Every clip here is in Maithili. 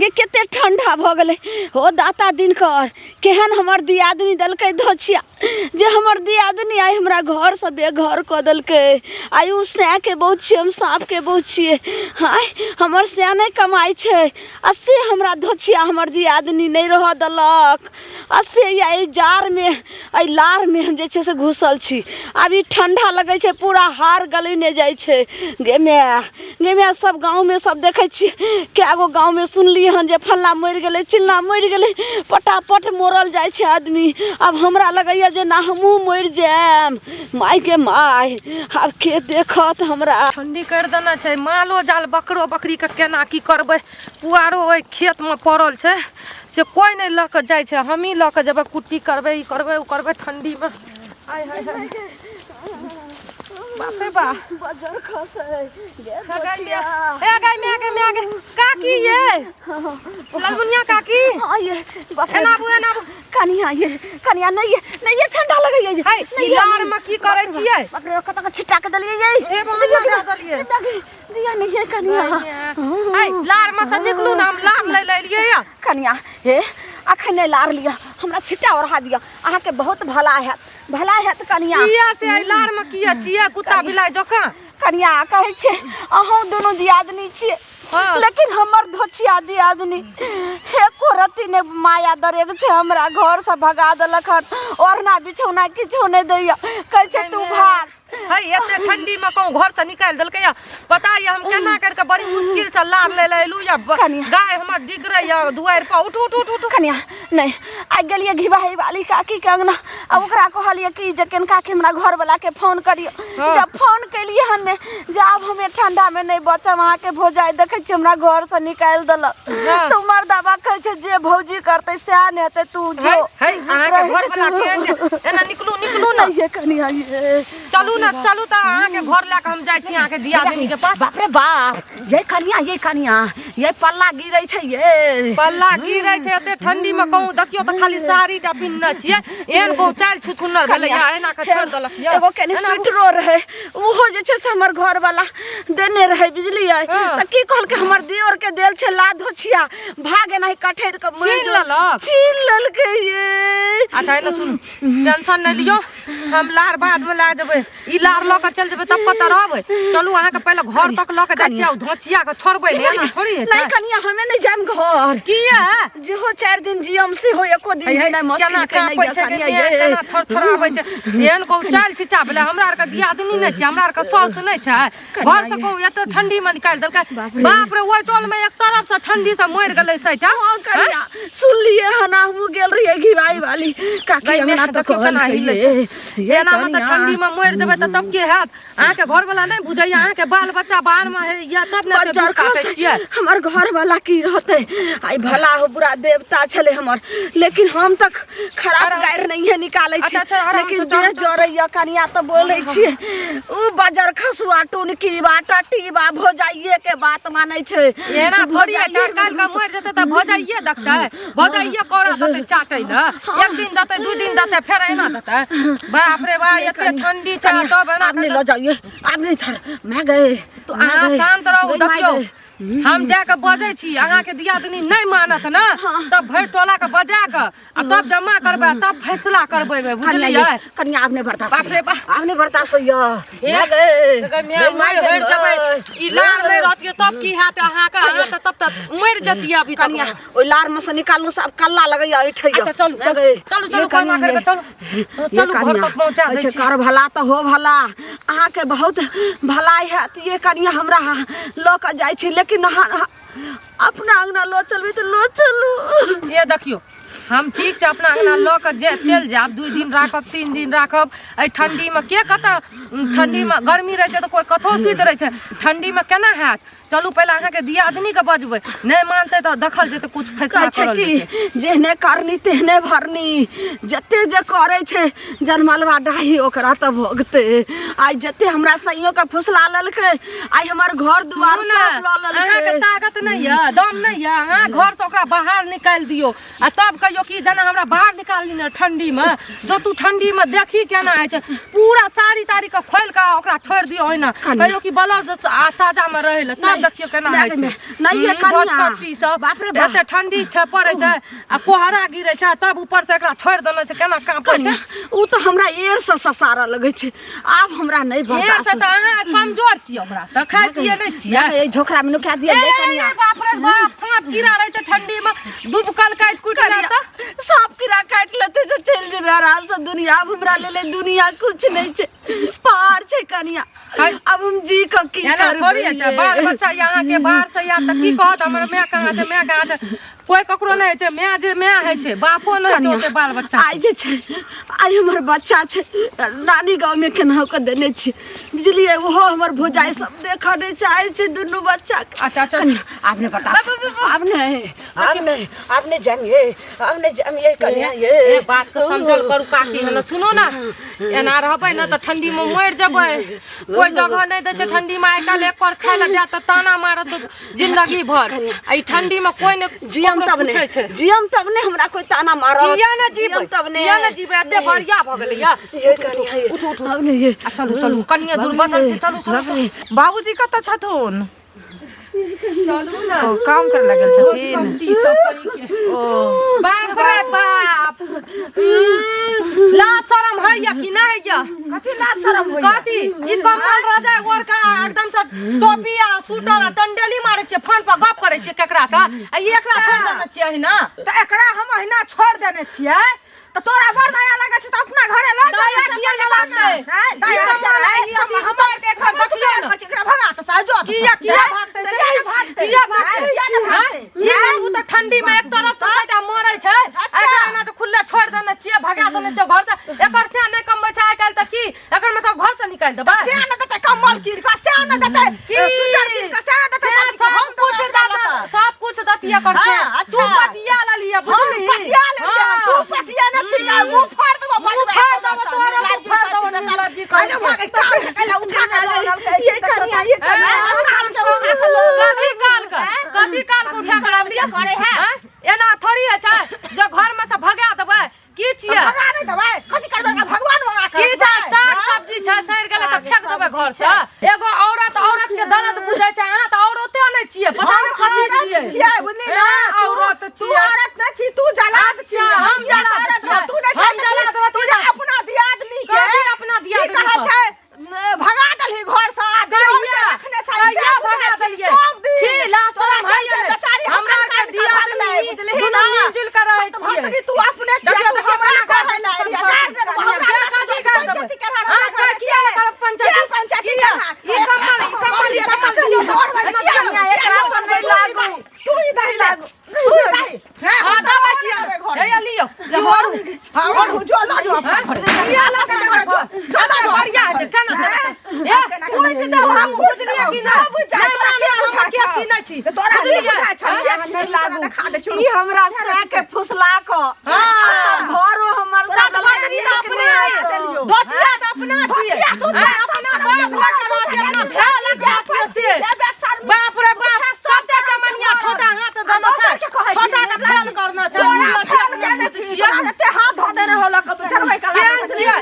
गे कते ठंडा भऽ गेलै हो दाता दिनकर केहन हमर दियादनी देलकै धोछिया जे हमर दियादनी आइ हमरा घरसँ बेघर कऽ देलकै आइ ओ सएके बहु छियै हम साँपके बहु छियै आँय हमर सए नहि कमाइ छै आ से हमरा धोछिया हमर दियादनी नहि रहऽ देलक आ से एहि जाड़मे एहि लारमे हम जे छै से घुसल छी आब ई ठण्डा लगै छै पूरा हाड़ गलने जाइ छै गे माय गे माय सब गाँवमे सब देखै छियै कए गो गाँवमे सुनलियै हन जे फल्लाँ मरि गेलै चिल्लाँ मरि गेलै पटापट मरल जाइ छै आदमी आब हमरा लगैए जे ना हमहूँ मरि जायब मायके माय आब के देखत हमरा ठण्डी करि देने छै मालो जाल बकरो बकरीके केना की करबै पुआरो ओहि खेतमे पड़ल छै से कोइ नहि लऽ कऽ जाइ छै हमही लऽ कऽ जेबै कुट्टी करबै ई करबै ओ करबै ठण्डीमे आय हाय हाय बाप रे बा बजर खसै गे हे गाय माय हे गाय माय गे माय गे काकी ये ललमुनिया काकी हाँ ये बाप रे एना आबू एना आबू कनिया ये कनिया नहीं ये नहीं ये ठंडा लगैया ये हे नहीं ई ये, लार में की करै छियै बाप रे कतऽ के छिटा के देलियै ये हे भगवान दऽ देलियै दिया नहीं ये कनिया है लार में से निकलू ना हम लार लै ले एलियै या कनिया हे अखन नहि लार लिअ हमरा छिट्टा ओढ़ा दिअ अहाँके बहुत भला हैत भला हैत कनिया किया से एहि लार में किया छियै कुत्ता बिलाइ जकाँ कनिया कहै छै अहूँ दुनू दियादनी छियै हाँ। लेकिन हमर धोछिया दियादनी एको रत्ती नहि माया दरेग छै हमरा घरसँ भगा देलक हन ओढ़ना बिछौना किछो नहि दैया कहै छै तू भाग है एते ठंडी में कहूँ घर से निकालि देलकै या पता ये हम केना कर के बड़ी मुश्किल से लार ले ले एलू या कनिया। गाय हमर डिगरे या दुआरि पर उठ उठ उठ उठ कनिया नहि आइ गेलियै घिबाही वाली काकीके अङ्गना आ ओकरा कहलियै कि जे कनि काकी हमरा घरवला के फोन करियौ हाँ। जब फोन केलियै हन ने जे आब हमे ठंडा में नहि बचब अहाँके भौजाइ देखै छियै हमरा घरसँ निकालि देलक हाँ। तऽ मर्दाबा कहै छै जे भौजी करतै सएह ने हेतै तू है जो है अहाँके घर वाला केहन छै? एना निकलू निकलू ना नहि ये कनिया ये चलू ना चलू तऽ अहाँके घर लए कऽ हम जाइ छी अहाँके दियादिनी के पास बाप रे बाप ये कनिया ये कनिया ये पल्ला गिरै छै ये पल्ला गिरै छै एते ठंडी में कहूँ देखियौ तऽ खाली साड़ी टा पिन्हने छियै एहन कहूँ चालि छुछुन्नर भेलै या एना कऽ छोड़ि देलक यऽ एगो कनि स्वेटरो रहै ओहो जे छै से हमर घरवाला देने रहै बुझलियै हाँ। तऽ की कहलकै हमर दियोर के देल छै ला धोछिया भाग एनाही कठैर के मरि छीन जो। लेलक? छीन लेलकै ये अच्छा एने सुनू टेंशन नहि लियौ हम लार बाद में लए जेबै ई लार लऽ कऽ चलि जेबै तब कतऽ रहबै चलू अहाँके पहिले घर तक लऽ कऽ जाइ छियै आ धोचिया कऽ छोड़बै नहि एना थोड़ी हेतै नहीं कनिया हमे नहीं जाम घर किया जेहो 4 दिन जियम सेहो एको दिन हे, हे, जीनाइ मुश्किल केना के नहीं काँपै यऽ छै गे कनिया देह, ये केना थरथराबै छै एहन कहू चालि छिचा भेलै हमरा आरके दियादनी नहि छै हमरा आरके साउस नहि छै घर से कहू एते ठंडी में निकालि देलकै बाप रे ओहि टोल में एक तरफ से ठंडी से मरि गेलै सैटा हाँ कनिया सुनलिए हन हमहूँ गेल रहियै घिवाई वाली काकी गई अंगना मैं तऽ देखियौ केना कहलकै हिलै ये, छै ये एना में तऽ कनिया। ठंडी में मरि जेबै तऽ तब की हैत अहाँके घर वाला नहि बुझैया अहाँके बाल बच्चा बाहर में है या तब ने एते बज्जर दुख काटै खसै छियै हमर घर वाला की रहतै आइ भला हो बुरा देवता छलै हमर लेकिन हम तऽ खराब आराम गारि नहिए निकालै छी अच्छा, अच्छा, आराम लेकिन से चलू, देह चलू। जरैया कनिया तऽ बोलै छियै उ बजर खसुआ टुनकी बा टट्टी बा भौजाइए के बात मानै छै एना थोड़ी है चार काल का मरि जेतै तऽ भौजाइए देखतै भौजाइए कोरा देतै चाटै लए एक दिन देतै दू दिन देतै फेर एना देतै बाप रे बा एते ठंडी छै तब एना आब नहि लऽ जाइए आब नहि थर मैं गए तो अहाँ शांत रहू देखियौ हम जाके बजै छी अहाँके दियादनी नहि मानत ने तब भरि टोला के बजा कऽ आ तब जमा करबै आ तब फैसला करबै बुझलियै कनिया आब नहि बर्दाश्त बाप रे बाप। आब नहि बर्दाश्त होइया हे, मैं गए गई माय, मरि हरि जेबै ई लार नहि रहतियै तब की हैत अहाँके अहाँ तऽ तब तऽ मरि जतियै अभी तक कनिया ओहि लार में से निकालू सब कल्ला लगैया ऐठैया अच्छा चलू चलू चलू चलू करमा करके चलू चलू घर तक पहुंचा दै छी कर भला तऽ हो भला अहाँके बहुत भलाई हैत ये कनिया हमरा लऽ कऽ जाइ छी लेकिन अहाँ अपना अंगना लऽ चलबै तऽ लऽ चलू ये देखियौ हम ठीक छै अपना अंगना लऽ कऽ जे चलि जायब 2 दिन राखब 3 दिन राखब एहि ठंडीमे के कतऽ ठंडीमे गर्मी रहै छै तऽ कोइ कतहु सुति रहै छै ठंडीमे केना हैत चलू पहिले अहाँके दियादनीके बजबै नहि मानतै तऽ देखल जेतै कुछ फैसला कहै छै करल कि जेतै जेहने करनी तेहने भरनी जते जे करै छै जनमलवा डाही ओकरा तऽ भोगतै आइ जते हमरा सैयोके फुसला लेलकै आइ हमर घर दुआर सुनू ने, सब लऽ अहाँके लेलकै ताकत नहि यऽ दम नहि यऽ अहाँ घरसँ ओकरा बाहर निकालि दियौ आ तब कहियौ कि जेना हमरा बाहर निकालली ने ठंडीमे जो तू ठंडीमे देखी केना होइ छै पूरा साड़ी ताड़ी के खोलि कऽ ओकरा छोड़ि दियौ ओहिना कनिया। कहियौ कि ब्लाउज आ साजामे रहै लए तब देखियौ केना माय होइ गे छै माय, नहि ये कनिया। भोजकट्टी सब बाप रे बाप। एते ठंडी छै पड़ै छै आ कोहरा गिरै छै तब ऊपर से एकरा छोड़ि देने छै केना कांपै छै कनिया ओ तऽ हमरा एर से ससारऽ लगै छै आब हमरा नहि एहन बर्दाश्त से तऽ अहाँ कमजोर छियै ओकरा से खाइ पियै नहि छियै एहि झोकरा मे नुका दिअ ए, ये ए, कनिया ए, बाप रे बाप साँप कीड़ा रहै छै ठंडी मे दुबकल काटि कुटि कनिया लेत तऽ साँप कीड़ा काटि लेतै से चलि जेबै आराम से दुनिया आब हमरा लेल दुनिया कुछ नहि छै पार छै कनिया आब हम जी कऽ की एना करबै थोड़ी होइ छै बाल बच्चा यहाँ के बाहर से आयत तऽ की कहत हमर माय कहाँ छै माय कहाँ छै कोई ककरो नहि होइ छै माय जे माय होइ छै बापो नहि होइ छै ओते बाल बच्चा आइ जे छै आइ हमर बच्चा छै नानी गाँवमे केनाहु कऽ देने छी बुझलियै ओहो हमर भौजाइ सब देखऽ नहि चाहै छै दुनू बच्चाके अच्छा, अच्छा। कनिया आब नहि बर्दाश्त आब नहि आब नहि आब नहि जायब ये आब नहि जायब ये कनिया ये ए बात के समझल करू काकी हन सुनू ना एना रहबै ने तऽ ठंडी में मरि जेबै कोई जगह नहि दै छै ठंडी में आइ काल्हि एक पर खाय लए जायत तऽ ताना मारत जिंदगी भर आ ई ठंडी में कोई नहि जियम ककरो तब पूछै नहि छै जियम तब नहि हमरा कोई ताना मारत किया ने जीबै जियम तब नहि किया ने जीबै एते बढ़िया भऽ गेलै या ये कनिया ये उठू, उठू। आब नहि ये आ चलू चलू कनिये दूर बचल छै चलू चलू चलू। बाबूजी कतऽ छथुन चलू ने ओ काम करे लगल छथिन कमटी सब करीके। ओ बाप रे बाप ला शरम है या कि नहीं है कथी ला शरम होइया कथी ई कम्बल रजाई ओढ़ के एकदम से टोपी आ स्वेटर आ टंडेली मारै छियै फोन पर गप करै छियै केकरा से आ ई एकरा छोड़ि देने छियै अहिना तऽ एकरा हम अहिना छोड़ देने छियै तऽ तोरा बड़ दया लगै छौ तऽ अपना घरे लऽ जा दया किया नहि लागतै? आँय, दया ई किया कम्बल नहि? ई अथी उतारि के एखन देखियौ ने। एकरा भगा तऽ सहजो किया किया भागतै से? किया भागतै किया ने आँय? भागतै? ई देखू तऽ ठंडी में एक तरफ से सबटा मरै छै एकरा एना तऽ खुल्ले छोड़ि देने छियै भगा देने छियै घर से एकर से नहि कमबै छै आइ काल्हि तऽ की एकर मतलब घर से निकालि देबै से ने देतै कम्बल कीन कऽ से ने देतै की? स्वेटर कीन कऽ से ने देतै से सब चीज सब हम कुछ देबै दत सब कुछ दतिया कर से हाँ, तू अच्छा। पटिया ललिया हम बुझली पटिया लेलियै हन, तू हाँ। पटिया ने छी ने मुंह फाड़ देबो मुँह फाड़ देबो, तोरो मुँह फाड़ देबो, निर्लज्जी कहीं के। भागे कान के कैला उठा के लऽ गेलकै, ये कनिया ये कनिया ए, कान के उठा के लऽ कथी काल के कथी काल के उठा के लाबलियै करे है? हाँ? एना थोड़ी है छै जे घर में से भगा देबै की छियै भगा नहि देबै कथी करबै एकरा भगवान बना के की छै साग सब्जी छै सड़ि गेलै तऽ फेंक देबै घर से एगो औरत औरत के दर्द बुझै छै अहाँ तऽ औरते नहि छियै पता नहि कथी छियै छियै बुझली ना ए, औरत तू छियै औरत नहि छी तू जलाद छी अच्छा, हम किया जलाद करत छियै। तू नहि हम छै जलाद तू रही जे ना। अपना दियादनी के कथी अपना दियादनी की कहै के? छै न, भगा देलही घर से आ दियोर के कहिया? रखने छै कहिया से भगा बुझै छी, देलियै? सब दिन छी, ला तोरा शरम होइए चलते ने। बेचारी हमरा हमरा आरके कान के भागलै, दियादनी बुझलिही दुनू ना? मिलजुल के रहै सत छियै। भतरी तू अपने छियै, देखियौ, तू देखियौ, हमरा केना कहै लए गारि एलियै, देबै। गारि देबै, हमरा किया से कथी गारि देबै? पंचायती करहा, अहाँ हमरा के किया नहि करब पंचायती? किया पंचायती किया? करहा? ई कम्बल, ई कम्बल, ई कम्बल दियौ तऽ। एना किया किया? एकरा पर नहि लागू तू ही दही लागू तू ही दही हाँ, हां दबाई किया? हैया लियौ, लियौ, ओढ़ू। हां और जो ला जो अपना घरे किया लऽ के जेबै घर? एते बढ़िया होइ छै, केना केना? ए, कुटि देब हम, बुझलियै कि नहि? नहि माने हम के छी नहि छी। तोरा बुझलियै? बुझा छौ हाँ? के छी लागू देखा दे ई हमरा सह के फुसला क हाँ। आ घरो हमर सात सब पत्नी तऽ अपने है। दोचिया तऽ अपना छियै। हाँ, अपना बाप लग के रहतियै, अपना भाय लग के रहतियै से। बाप रे बाप, कते चमनिया ठोटा हाथ देने छै। ठोटा के फेल करने छै। निर्लज्जी अपने बुझै छियै। हाथ धो देने हो लक चढ़बै कला केहन छियै?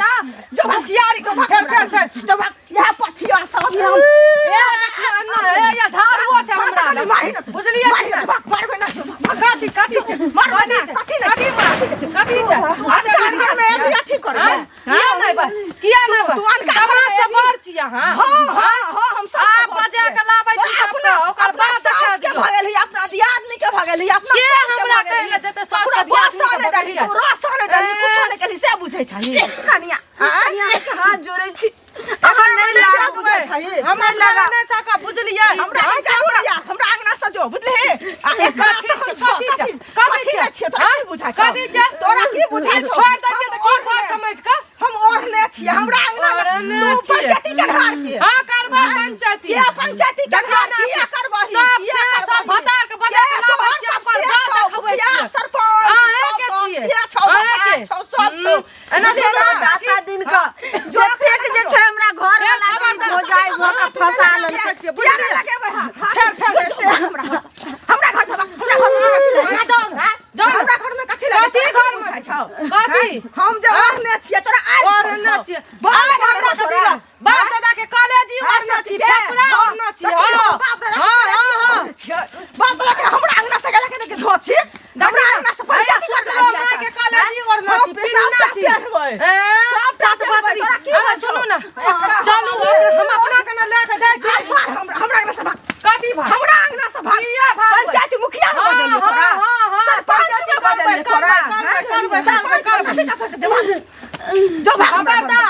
भुखियारी के फेर फेर फेर। जब यह पथिया सब हम ए, देखियौ एना, ए, ये झाड़ुओ छै हमरा लग। बुझलियै कि नहि? मारबै ना कथी कथी छै? मारबै ना कथी नहि कथी मार? कथी छै? अनका घर में अभी अथी करबै हाँ? किया नहि बा? किया नहि बा? तू अनका घर समाज में से बड़ छी अहाँ। हां हां हां हम सब आ से बड़ बजा छियै। के लाबै छी तोरा सबके, ओकर अपना बाद देखा सास के दियौ। भगेलही अपना दियादनी के भगेलही अपना के सास हमरा भगेलही। कहै लए जेतै सास ओकरा के दियादनी बसऽ के नहि देलही भगेलियै? तू रसऽ नहि देलही ए। कुछो नहि केलही से बुझै छही कनिया कनिया के हाथ जोड़ै छी अहाँ नहि नहि लागू सकबै। बुझै छही। हमरा लगा नहि सकब, बुझलियै? हमरा हम नहि सबके- जरूरी है हमरा अंगना से जो बुझलिही आ एकरा कथी छै, कथी छै, कथी कथी नहि छै? छियै तोरा की बुझाइ छौ कथी छै? तोरा की बुझाइ छौ छोड़ि दै छियै तऽ की बात समझि कऽ? हम ओढ़ने छियै हमरा अंगना मे ओढ़ने तू छियै। पंचायती के घर के हाँ, करबै पंचायती। किया पंचायती के देखियौ घर ने, किया करबही सब किया से सब करबही? भतार के बजा के के लाबै तोहर छियै, सब अपन से घर छौ, देखबै मुखिया, छियै। सरपंच अहें के सब छियै। से छौ अहें भतार के। छौ सब छौ एना बुझलियै सुनू ने, ने, दाता दिन क जतेक जे छै हमरा घर फेर वाला के खबरदार, भौजाइ भऽ कऽ फंसा लेलकै छियै, किया बुझलियै? नहि लगेबै हाथ? फेर फेर जो, हमरा घर से, हमरा घर से हमरा घर में कथी लगे? अहाँ जाउ ने, जाउ ने। हमरा घर में कथी लगे? कथी तोरा घर में? बुझाइ छौ? कथी? हम जे ओढ़ने छियै तोरा आइ ओढ़ने छियै। आइ हमरा कथी लए? बाप दादा के कॉलेज ही ओढ़ने छी, फेफड़ा ओढ़ने छी, हाँ। हाँ, छी हमरा अंगना से पंचायती कर सुतलो माय के कॉलेजी ओढ़ने छी, पिन्हने छी। ए, सात बतरी। अरे सुनू ने, चलू हम अपना के ने लए के जाइ छी। हमरा अंगना से भाग। कथी भाग? हमरा अंगना से भाग। किया भागबै? पंचायती मुखिया में हाँ, बजलियै तोरा। हाँ, हाँ, हाँ, सरपंच में पंचायती बजलियै करबै, तोरा। करबै, करबै, सरपंच करबै, में कथी का फंस- जो भाग हमरा घर से। खबरदार।